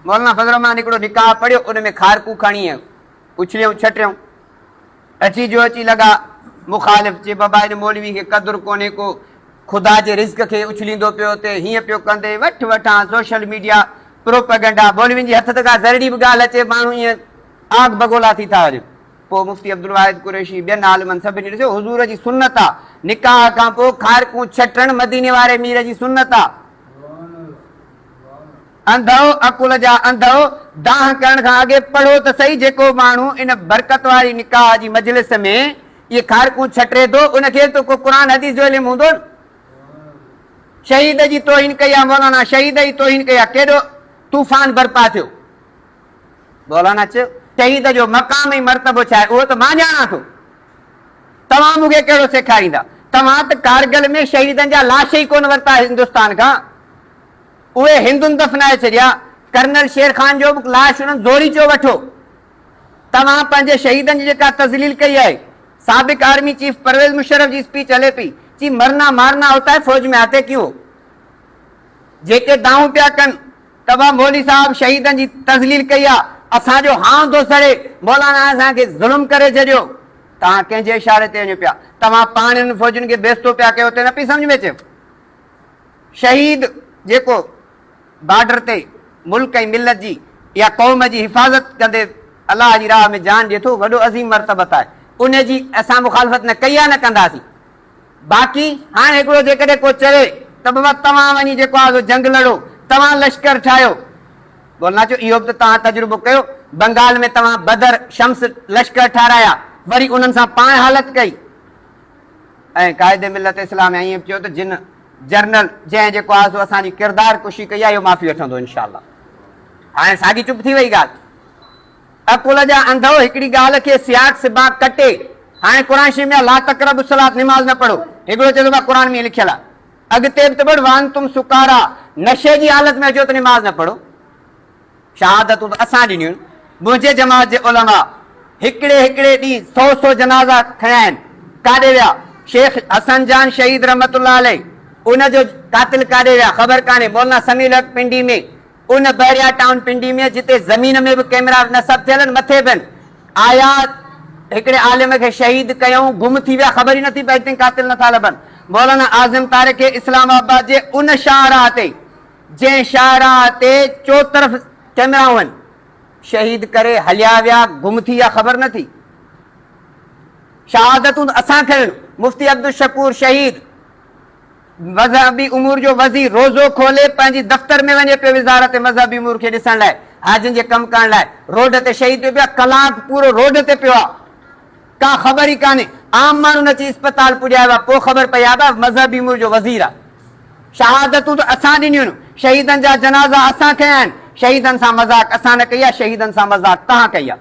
مولانا فضل الرحمان هڪڙو نڪاح پڙهيو، ان ۾ کارڪون کڻي اڇليائون ڇٽيائون. اچي جو اچي لڳا مخالف، چي بابا هن مولوي کي قدر ڪونهي ڪو، خدا جي رزق کي اڇليندو پيو اتي، هيئن پيو ڪندي، وٺ وٺان، سوشل ميڊيا، پروپئگنڊا، مولوين جي هٿ ته ڪا ذرڙي به ڳالهه اچي ماڻهو ائين آگ بگولا ٿي ٿا وڃن. پوء مفتي عبدالواحد قريشي ٻين عالمن سڀني ڏسيو حضور جي سنت آ، نڪاح کان پوء کارڪون ڇٽڻ مديني واري مير جي سنت آ. انڌؤ، عقل جا انڌؤ، دانهن ڪرڻ کان اڳي پڙهو ته سهي، جيڪو ماڻهو ان برڪت واري نڪاح جي مجلس ۾ اهي کارڪون ڇٽري ٿو، ان کي ته ڪو قرآن حديث جو علم هوندو نه. شهيد جي توهين ڪئي آ مولانا، شهيد جي توهين ڪئي آ، ڪيڏو طوفان برپا ٿيو. مولانا چيو، شهيد جو مقام ۽ مرتبو ڇا آهي، اهو ته مان ڄاڻان ٿو. توهان مون کي ڪهڙو سيکاريندا؟ توهان ته ڪارگل ۾ شهيدن جا لاش ئي ڪونه ورتا هندستان کان. اهي هندن دفنائي ڇڏيا. ڪرنل شير خان جو به لاش انهن زوري چيو وٺو. توهان پنهنجي شهيدن جي جيڪا تذليل ڪئي آهي. سابق آرمي چيف پرويز مشرف جي اسپيچ هلي پئي، چي مرنا مارنا هوتا هي فوج ۾ آتي ڪيون هو. جيڪي دانهون پيا ڪن ته بابا مولوي صاحب شهيدن جي تذليل ڪئي آ، اسان جو هانء ٿو سڙي، مولانا اسان کي ظلم ڪري ڇڏيو. توهان ڪنهن جي اشاري تي وڃو پيا؟ توهان پاڻ انهن فوجين کي بيستو پيا ڪيو اتي نه پئي سمجهه ۾ اچيو. شهيد جيڪو بارڊر تي ملڪ ۽ ملت جي يا قوم جي حفاظت ڪندي الله جي راهه ۾ جان ڏئي ٿو وڏو عظيم مرتبت آهي ان جي اسان مخالفت نه ڪئي آهي نه ڪنداسين باقي هاڻ هڪڙو جيڪڏهن ڪو چوي ته بابا توهان وڃي جيڪو آهي سو جنگ لڙو توهان لشڪر ٺاهيو مولانا چيو اهو به ته توهان تجربو ڪيو بنگال ۾ توهان بدر شمس لشڪر ٺارايا وري انهن سان پاڻ حالت ڪئي ۽ قائد ملت اسلام ائين به چيو ته جن جرنل جنهن جيڪو آهي سو اسان جي ڪردار ڪشي ڪئي آهي اهو معافي وٺندو انشاء الله. هاڻي ساڳي چپ ٿي وئي ڳالهه. عقل جا انڌؤ هڪڙي ڳالهه کي سياق سباق ڪٽي هاڻي قرآن شريف ۾ آهي لا تقربوا الصلات نماز نه پڙهو هڪڙو چئي ٿو ڀاء قرآن ۾ لکيل آهي اڳتي به ته پڙهه وانتم سڪارا نشي جي حالت ۾ هجو ته نماز نه پڙهو. شهادتون ته اسان ڏنيون، منهنجي جماعت جي علماء هڪڙي هڪڙي ڏينهن سو سو جنازا کنيا آهن، ڪاڏي ويا؟ شيخ حسن جان شهيد رحمة الله عليه ان جو قاتل ڪاڏي ويا خبر ڪانهي، مولانا سميع الحق پنڊي ۾ ان بحريا ٽائون پنڊي ۾ جتي زمين ۾ به ڪئميرا نصب ٿيل آهن مٿي به آهن، آيا هڪڙي عالم کي شهيد ڪيائون گم ٿي ويا خبر ئي نٿي پئي اڄ تائين قاتل نٿا لڀن، مولانا اعظم طارق کي اسلام آباد جي ان شاهراهه تي جنهن شاهراهه تي چوطرف ڪئميرائون هن، شهيد ڪري هليا ويا، گم ٿي ويا خبر نه ٿي. شهادتون ته اسان کنيون، مفتي عبدالشڪور شهيد، مذهبي امور جو وزير روزو کولي پنهنجي دفتر ۾ وڃي پيو وزارت مذهبي امور کي ڏسڻ لاء، حاجين جي ڪم ڪرڻ لاء، روڊ تي شهيد ٿيو پيو آهي، ڪلاڪ پورو روڊ تي پيو آهي. ڪا خبر ئي ڪانهي. عام ماڻهن اچي اسپتال پڄايو آهي، پوء خبر پئي آهي ته مذهبي امور جو وزير آهي. شهادتون ته اسان ڏنيون آهن، شهيدن جا جنازا اسان کنيا آهن، شهيدن سان مذاق اسان نه ڪئي آهي، شهيدن سان مذاق توهان ڪئي آهي.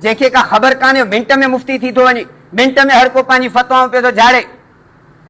جنهن کي ڪا خبر ڪانهي اهو منٽ ۾ مفتي ٿي ٿو وڃي، منٽ ۾ هر ڪو پنهنجي فتوائون پيو ٿو جهاڙي.